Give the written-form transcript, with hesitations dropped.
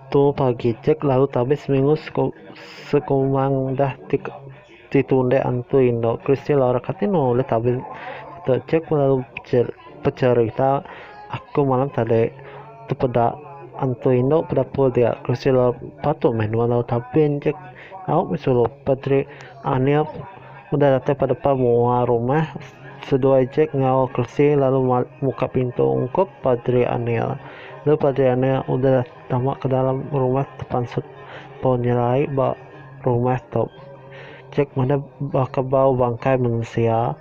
Tumu pagi Jack lalu tabis seminggu sekumbang udah ditunde antu indu Christy Laura kati ne ulih tabis tu Jack lalu becerita aku malam tadi tepeda antu indu ba dapur dia Christy Laura patut meh nuan lalu tabin Jack au meh sulu Patrick Anil udah datai ba depan mua rumah seduai Jack enggau Christy lalu muka pintu ungkup Patrick Anil lalu Patrick Anil udah Tama ke dalam rumah tepansut bau nyelai ba rumah tu. Jack meda baka bau bangkai mensia.